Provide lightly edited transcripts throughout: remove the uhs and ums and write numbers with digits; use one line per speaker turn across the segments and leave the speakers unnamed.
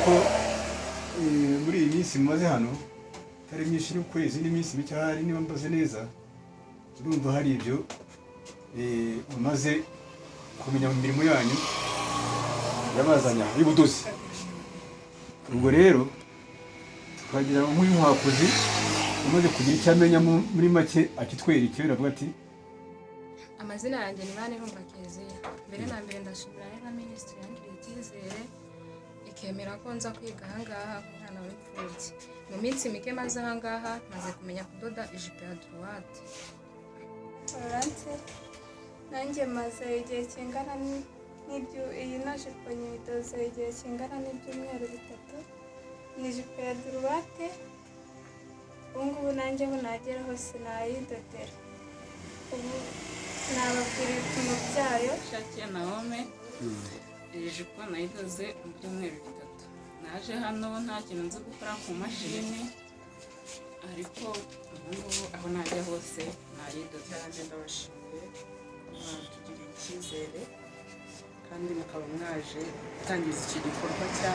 ko muri iyi minsi mumaze hano, itari myinshi, n'ukwezi n'iminsi mike ahari, niba mbaze neza, urumva hari ibyo mumaze kumenya mu mirimo yanyu yabazanya y'ubudozi. Ubwo rero tukagira ngo nk'uyu mwakozi umaze kugira icyo amenya muri make akitwereke, biravuga ati:
Amazina yanjye ni Manirumva Keziya. Mbere na mbere ndashimira rero minisitiri yangiriye icyizere ikemera ko nza kwiga ahangaha nk'umwana w'imfubyi. Mu minsi mike maze ahangaha, maze kumenya kudoda ijipo ya droite.
Florence, nanjye maze igihe kingana n'ibyo, iyi no jipo nyidoze igihe kingana n'ibyumweru 3. Ni ijipo ya droite. Ubu ngubu nanjye aho nagera hose nayidodera. Ubu nababwira ibipimo byayo.
Shakiya Naome, iyi jipo nayidoze mu byumweru 3. Naje hano nta kintu nzi gukora ku mashini, ariko ubu ngubu aho najya hose nayidoze.
Nanjye ndabashimiye, mwatugiriye icyizere kandi mukaba mwaje gutangiza iki gikorwa cya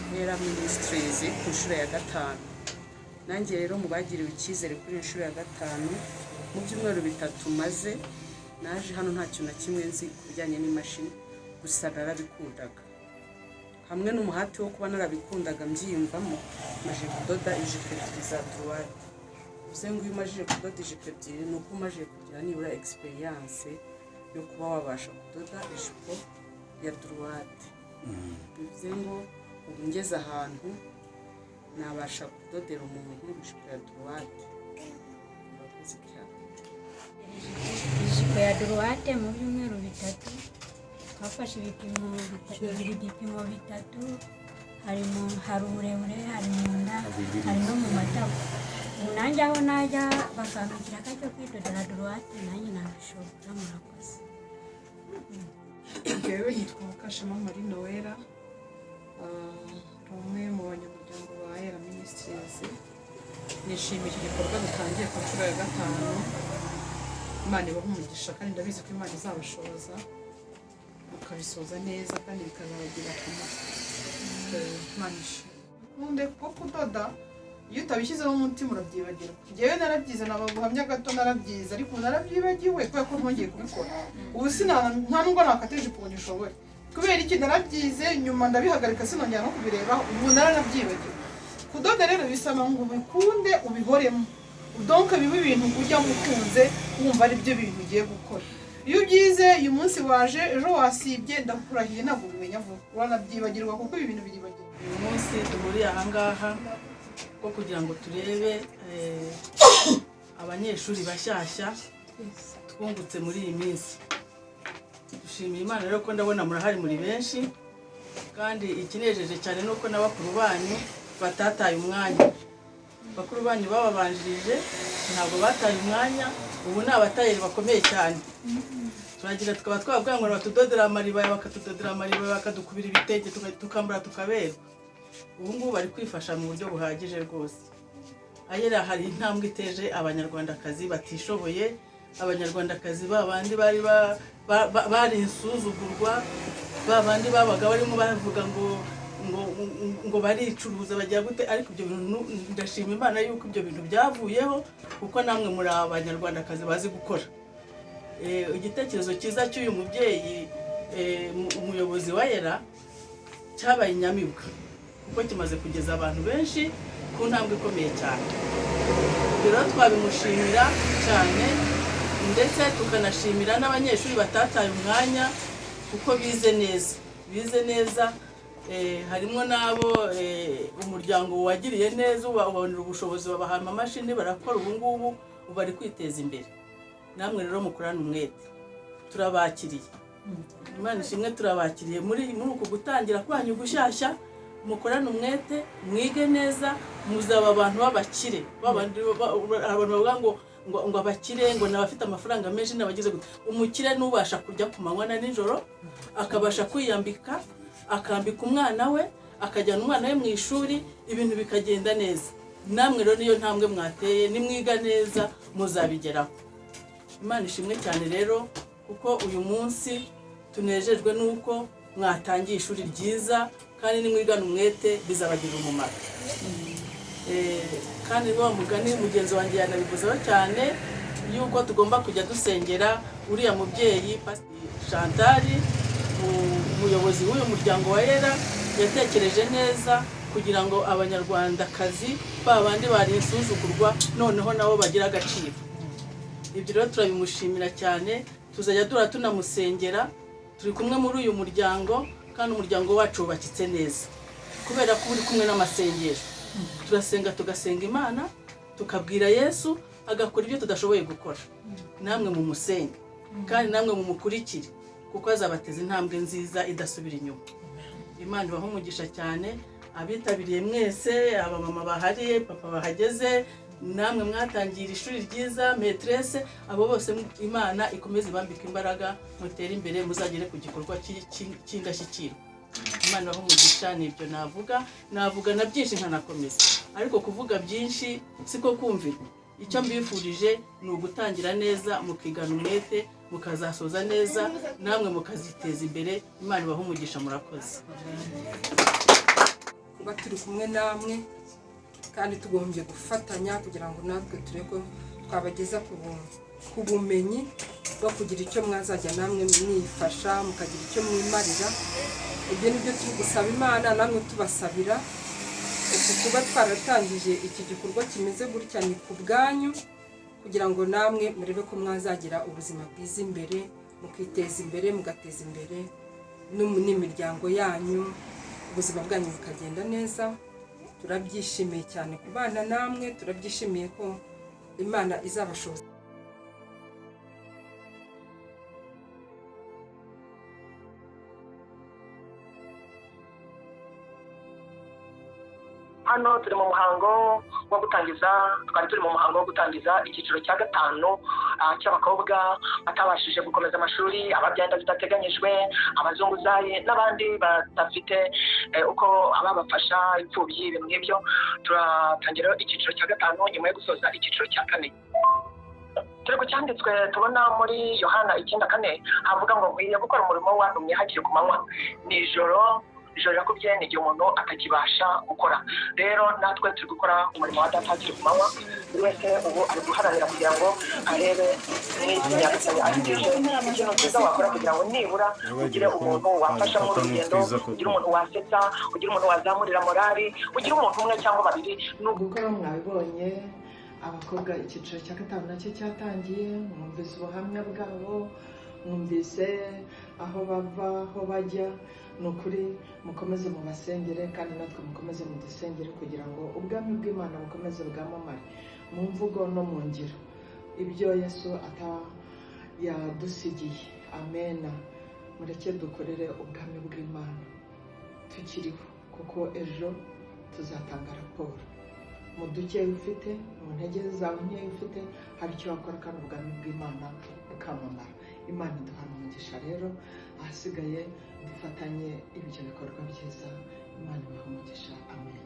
Ntera Ministries ku nshuro ya 5. Nanjye rero mu bagiriwe icyizere kuri iyi nshuro ya 5, mu byumweru 3 maze, naje hano nta kintu na kimwe nzi ku bijyanye n'imashini, gusa narabikundaga. Hamwe n'umuhati wo kuba narabikundaga mbyiyumvamo, maje kudoda ijipo ebyiri za droite. Bivuze ngo iyo umajije kudoda ijipo ebyiri, ni uko umajije kugira nibura experience yo kuba wabasha kudoda ijipo ya droite. Bivuze ngo ubu ngeze ahantu nabasha kudodera umuntu ijipo ya droite. Murakoze cyane.
Ijipo ya droite mu byumweru 3, twafashe ibipimo ibipimo bitatu: hari mu hari uburebure, hari mu nda, hari no mu matako. Ubu nanjye aho najya bakampa ikiraka cyo kwidodera droite, nanjye nabishobora. Murakoze.
Njyewe nitwa Mukashema Marie Noella, ndi umwe mu banyamuryango ba Era Ministries. Nishimiye iki gikorwa dutangiye ku nshuro ya 5. Imana ibaha umugisha, kandi ndabizi ko Imana izabashoboza mukabisoza neza kandi bikazabagirira akamaro. Imana ishimwe. Nkunde kuko kudoda iyo utabishyizemo umutima urabyibagirwa. Njyewe narabyize, nabaguhamya gato, narabyize ariko ubu narabyibagiwe kubera ko ntongeye kubikora. Ubu nta nubwo nakata ijipo ngo nyishobore. Kubera iki? Narabyize, nyuma ndabihagarika, sinongera no kubirebaho, ubu naranabyibagiwe. Kudoda rero bisaba ngo ubikunde, ubihoremo, donc bibe ibintu ujyamo ukunze, wumva ari byo bintu ugiye gukora. Iyo ubyize uyu munsi, waje ejo wasibye, ndakurahiye ntabwo ubimenya vuba, uranabyibagirwa kuko ibi bintu biribagirwa.
Uyu munsi duhuriye ahangaha ko kugira ngo turebe abanyeshuri bashyashya twungutse muri iyi minsi. Dushimiye Imana rero ko ndabona murahari muri benshi, kandi ikinejeje cyane ni uko na bakuru banyu batataye umwanya. Bakuru banyu bababanjirije ntabwo bataye umwanya, ubu ni abatayeri bakomeye cyane. Turagira tukaba twababwira ngo batudodera amaribaya, bakatudodera amaribaya, bakadukubira ibitenge, tukambara tukaberwa. Ubu ngubu bari kwifasha mu buryo buhagije rwose. Ayera hari intambwe iteje abanyarwandakazi batishoboye, abanyarwandakazi ba bandi bari bari insuzugurwa, ba bandi babaga barimo bavuga ngo baricuruza, bagira gute. Ariko ibyo bintu ndashima Imana yuko ibyo bintu byavuyeho, kuko namwe muri abanyarwandakazi bazi gukora. Igitekerezo cyiza cy'uyu mubyeyi, umuyobozi wa Yera, cyabaye inyamibwa kuko kimaze kugeza abantu benshi ku ntambwe ikomeye cyane. Ibyo rero twabimushimira cyane, ndetse tukanashimira n'abanyeshuri batataye umwanya kuko bize neza, bize neza. Harimo n'abo umuryango wagiriye neza, ubabonera ubushobozi, babaha amamashini barakora, ubu ngubu ubu bari kwiteza imbere. Namwe rero mukorane umwete, turabakiriye. Imana ishimwe, turabakiriye muri uku gutangira kwanyu gushyashya. Mukorane umwete, mwige neza, muzaba abantu b'abakire. Abantu bavuga ngo abakire ngo ni abafite amafaranga menshi n'abagize gute. Umukire n'ubasha kurya ku manywa na nijoro, akabasha kwiyambika, akambika umwana we, akajyana umwana we mu ishuri, ibintu bikagenda neza. Namwe rero niyo ntambwe mwateye, nimwiga neza muzabigeraho. Imana ishimwe cyane rero kuko uyu munsi tunejejwe n'uko mwatangiye ishuri ryiza. Kandi nimwigana umwete bizabagirira umumaro. Kandi wa mugani mugenzi wanjye yanabivuzeho cyane yuko tugomba kujya dusengera uriya mubyeyi Pasiteri Chantal, umuyobozi w'uyu muryango wa Era, yatekereje neza kugira ngo abanyarwandakazi ba bandi bari insuzugurwa noneho nabo bagira agaciro. Ibyo rero turabimushimira cyane, tuzajya duhora tunamusengera. Turi kumwe muri uyu muryango kandi umuryango wacu wubakitse neza kubera ko uri kumwe n'amasengesho. Turasenga, tugasenga Imana, tukabwira Yesu agakora ibyo tudashoboye gukora. Namwe mumusenge kandi namwe mumukurikire, kuko azabateza intambwe nziza idasubira inyuma. Imana ibahe umugisha cyane abitabiriye mwese, abamama bahari, papa bahageze, namwe mwatangira ishuri ryiza, maîtresse, abo bose Imana ikomeze ibambike imbaraga, mutere imbere, muzagere ku gikorwa cy'indashyikirwa. Imana ibahe umugisha. Nibyo navuga na byinshi nkanakomeza, ariko kuvuga byinshi siko kumvira. Icyo mbifurije ni ugutangira neza, mukigana umwete, mukazasoza neza, namwe mukaziteza imbere. Imana ibahe umugisha, murakoze.
Kuba turi kumwe namwe kandi tugombye gufatanya kugira ngo natwe turebe ko twabageza ku bumenyi bwo kugira icyo mwazajya namwe mwifasha, mukagira icyo mwimarira. Ibyo ni byo turi gusaba Imana, namwe tubasabira. Uku kuba twaratangije iki gikorwa kimeze gutya ni ku bwanyu, kugira ngo namwe murebe ko mwazagira ubuzima bwiza imbere, mukiteza imbere, mugateza imbere n'imiryango yanyu, ubuzima bwanyu bukagenda neza. Turabyishimiye cyane kubana namwe, turabyishimiye ko Imana izabashoboza.
Hano turi mu muhango wo gutangiza, twari turi mu muhango wo gutangiza icyiciro cya gatanu cy'abakobwa batabashije gukomeza amashuri, ababyaye inda zidateganyijwe, abazunguzayi n'abandi badafite uko ababafasha, imfubyi, ibintu nk'ibyo. Turatangira icyiciro cya gatanu nyuma yo gusoza icyiciro cya kane. Turi ku cyanditswe tubona muri Yohana 9:4, havuga ngo nkwiye gukora umurimo wantumye hakiri ku manywa, nijoro ijoro rirakubye ni igihe umuntu atakibasha gukora. Rero natwe turi gukora umurimo wa data hakiri ku manywa. Buri wese ubu ari guharanira kugira ngo arebe n'iki Nyagasani ategereje, ikintu cyiza wakora kugira ngo nibura ugire umuntu wafasha muri uru rugendo, ugire umuntu wasetsa, ugire umuntu wazamurira morali, ugire umuntu umwe cyangwa babiri.
Gukora mwabibonye, abakobwa icyiciro cya gatanu nacyo cyatangiye, mwumvise ubuhamya bwabo, mwumvise aho bava, aho bajya. Ni ukuri mukomeze mubasengere, kandi natwe mukomeze mudusengere kugira ngo ubwami bw'Imana bukomeze bwamamare mu mvugo no mu ngiro, ibyo Yesu yadusigiye. Amena. Mureke dukorere ubwami bw'Imana tukiriho, kuko ejo tuzatanga raporo. Mu duke ufite, mu ntege zawe nkeya ufite, hari icyo wakora kandi ubwami bw'Imana bukamamara. Imana iduhana umugisha. Rero ahasigaye dufatanye ibyo bikorwa byiza. Imana ibahe umugisha. Amen.